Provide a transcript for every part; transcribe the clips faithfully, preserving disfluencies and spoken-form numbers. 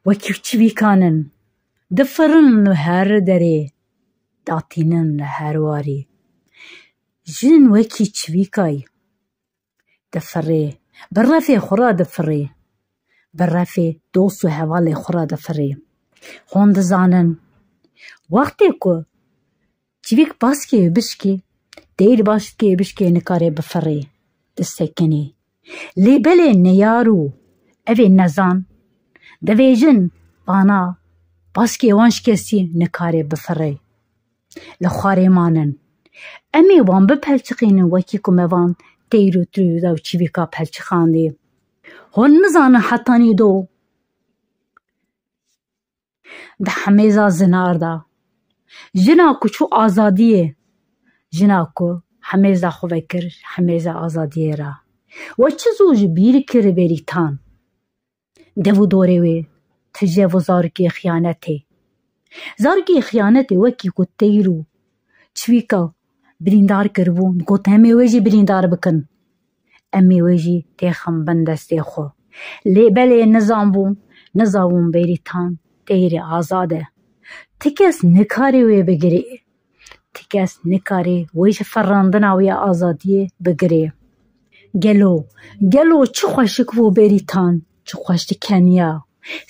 Wekî çivîkan in, difirin li her derê, datînin li her warî. Jin wekî çivîkay difirê, bi refê xwe re difirê, bi refê dost û hevalê xwe re difirê. Hûn dizanin, wextê ku çivîk baskê bişkê, teyr baskê bişkê nikare bifirê, disekinê. Lê belê neyar û evê nezan, divêjin, vana baskê wan şikestî nikare bifirê. Li xwarê manin. Em ê wan bipelçiqînin wekî ku me van teyr û tirûda û çivîka pelçiqandî. Hûn nizanin hetanî do di hemêza zinar de. Jina ku çû azadiyê, jina ku hemêza xwe vekir hemêza azadiyê re. We çi zû ji bîr kir Bêrîtan? Dev û dorê wê, tije û zarokê xiyanetê. Zarokê xiyanetê wekî ku teyr û çivîka birîndar kiribû, digot, em ê wê jî birîndar bikin. Em ê wê jî têxin bin destê xwe. Lê belê nizanbûn, nizanbûn Bêrîtan teyrê azad e. Ti kes nikarê wê bigirê. Ti kes nikarê wê ji ferandina wê ya azadiyê bigirê. Gelo, gelo çi xweşik bû Bêrîtan, çi xweş dikeniya.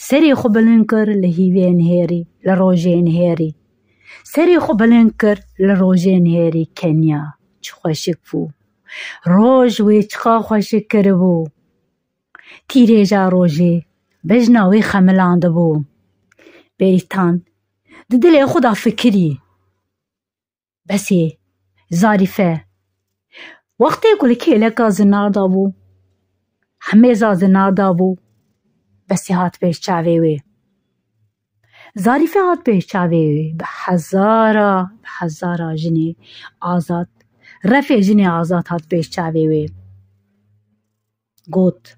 Serê xwe bilind kir li hîvê nihêrî, li rojê nihêrî. Serê xwe bilind kir li rojê nihêrî keniya. Çi xweşik bû. Roj wê çiqa xweşik kiribû. Tîrêja rojê bejna wê xemilandibû. Bêrîtan di dilê xwe de fikirî. Besê, Zarîfe. Wextê ku li kêleka zinar de bû, hemêza zinar de bû, besê hat pêş çavê wê. Zarîfe hat pêş çavê wê, bi hezara, bi hezara jinê azad, refê jinê azad hat pêş çavê wê. Got,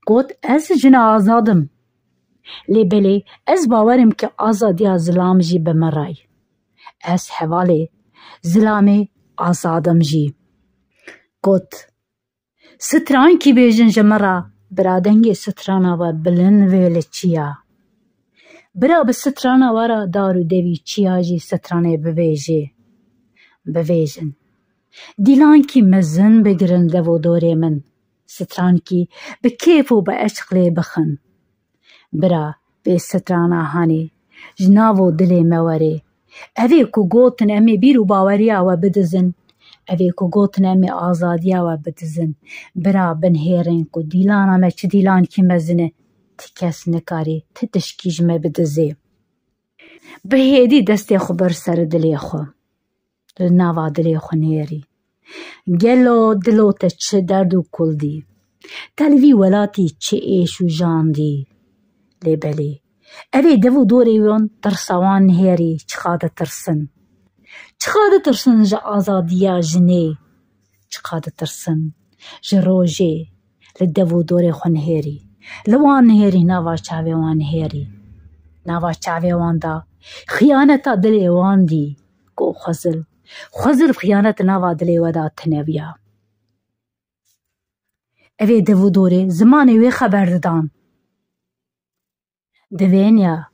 got, ez jina azad im. Lê belê ez bawer im ki azadiya zilam jî bi min re ye. Ez hevalê zilamê azad im jî. Got, strankî bêjin ji min re, bira dengê strana we bilind be li çiya. Bira bi strana we re dar û devî çiya jî stranê bibêjê. Bivêjin. Dîlankî mezin bigirin dev û dorê min. Strankî bi kêf û bi eşq lê bixin. Bira vê strana hanê ji nav û dilê me werê. Evê ku gotin em ê bîr û baweriya we bidizin. Evê ku gotin em ê azadiya we bidizin. Bira binihêrin ku dîlana me çi dîlankî mezin e. Ti kes nikarê ti tişkî ji me bidizê. Bi hêdî destê xwe bir ser dilê xwe. Li nava dilê xwe nêrî. Gelo dilo te çi derd û kul dî? Te li vî welatî çi êş û jan dî? Lê belê, evê dev û dorê wan tirsa wan nihêrî, çiqa ditirsin. Çiqa ditirsin ji azadiya jinê. Çiqa ditirsin ji rojê li dev û dorê xwe nihêrî. Li wan nihêrî, nava çavê wan nihêrî. Nava çavê wan da xiyaneta dilê wan dî. Ku Xwezil, Xwezil xiyanet nava dilê we da tineviya. Evê dev û dorê zimanê wê xeber didan. Divêniya,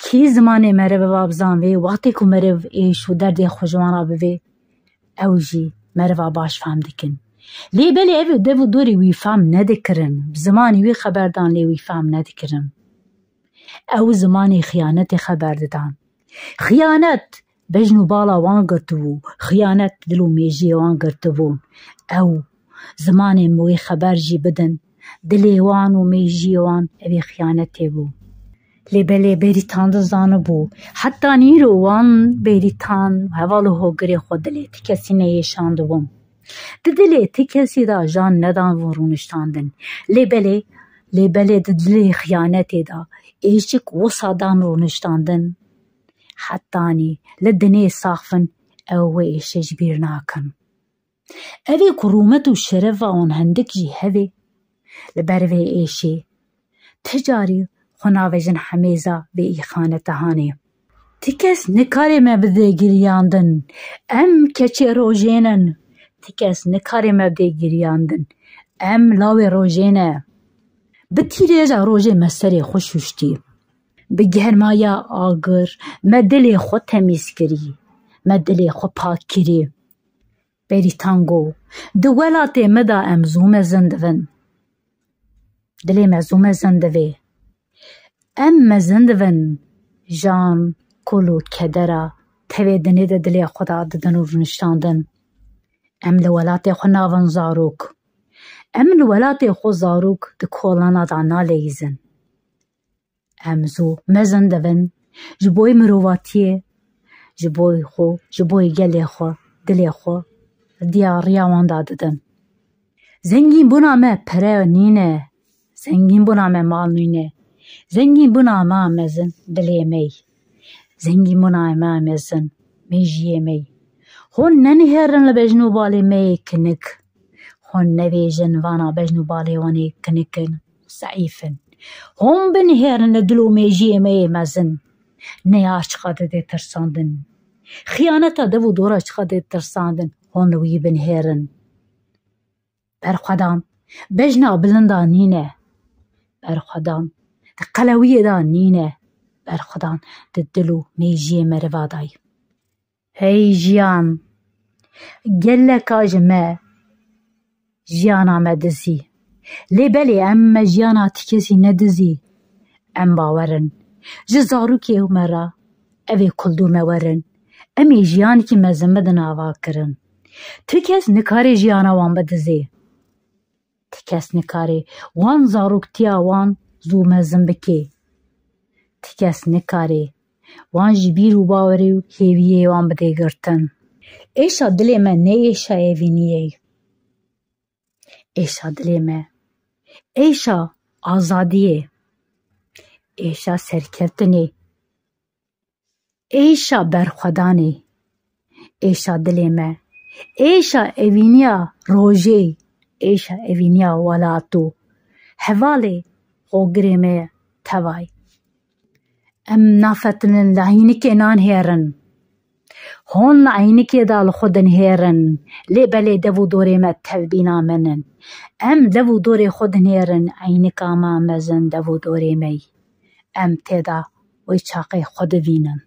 kî zimanê merivê ve bizanvê, wextê ku meriv êş û derdê xwe ji wan re bivê, ew jî meriva baş fehm dikin. Lê belê ev dev û dorê wî fehm nedikirin, bi zimanê wî xeber dan lê wî fehm nedikirin. Ew zimanê xiyanetê xeber didan. Xiyanet bejn û bala wan girtibû, xiyanet dil û mêjiyê wan girtibûn. Ew zimanê min wê xeber jî bidin, dilê wan û mêjiyê wan evê xiyanetê bû. Lê belê Bêrîtan dizanibû, heta nîro wan Bêrîtan heval û hogirê xwe dilê ti kesî neyêşandibûn. Di dilê ti kesî de jan nedan rûniştandin. Lê belê, lê belê di dilê xiyanetê de êşik wisa dan rûniştandin. Hetanî li dinê saxfin ew wê êşê ji bîr nakin. Evê ku rûmet û şerefa wan hindik jî hevê, li ber vê êşê ti carî xwe navêjin hemêza vê îxanete hanê. Ti kes nikarê me bide giriyandin. Em keçê rojê ne. Ti kes nikarê me bide giriyandin. Em lawê rojê ne. Bi tîrêja rojê me serê xwe şûştî. Bi germaya agir me dilê xwe temîz kirî. Me dilê xwe pak kirî. Berî tango, di welatê me de em zû mezin divin. Dilê me zû mezin divê. Em mezin divin. Jan, kul û kedera tevê dinê de dilê xwe de didin û rûniştandin. Em li welatê xwe navin zarok. Em li welatê xwe zarok di kolana de naleyîzin. Em zû mezin divin, ji bo mirovatiyê, ji bo xwe, ji bo gelê xwe, dilê xwe, diya riya wan de didin. Zengînbûna me pere nîne, zengînbûna me mal nîne. Zengînbûna me mezin dilê me yî. Zengînbûna me mezin mêjiyê me yî. Hûn nenihêrin li bejn û balê me yê kinik. Hûn nebêjin vana bejn û balê wan ê kinik in, zeîf in. Hûn binihêrin li dil û mêjiyê me yê mezin. Neyar çiqa didê tirsandin. Xiyaneta dev û dora çiqa dê tirsandin. Hûn li wî binihêrin. Berxwedan bejna bilinda nîne. Berxwedan di qelewiyê de nîne. Berxwedan di dil û mêjiyê meriva de ye. Hey jiyan, geleka ji me jiyana me dizî. Lê belê em me jiyana ti kesî nedizî. Em bawer in. Ji zarokê me re ev ê kul dû me werin. Em ê jiyanekî mezin bidin ava kirin. Ti kes nikare jiyana wan bidizê. Ti kes nikare wan zaroktiya wan zû mezin bike. Ti kes nikare wan ji bîr û bawerê û hêviyê wan bide girtin. Êşa dilê me ne êşa evîniyê ye. Êşa dilê me êşa azadiyê, êşa serkeftinê, êşa berxwedanê, êşa dilê me, êşa evîniya rojê, êşa evîniya welat û hevalê xogirê me ye tevay. Em nafetinin li eynikê nanhêrin. Hûn li eynikê de li xwe dinhêrin, lê belê dev û dorê me tevbîna min in. Em dev û dorê xwe dinhêrin, eynika me mezin dev û dorê me yî. Em tê de wê çaxê xwe divînin.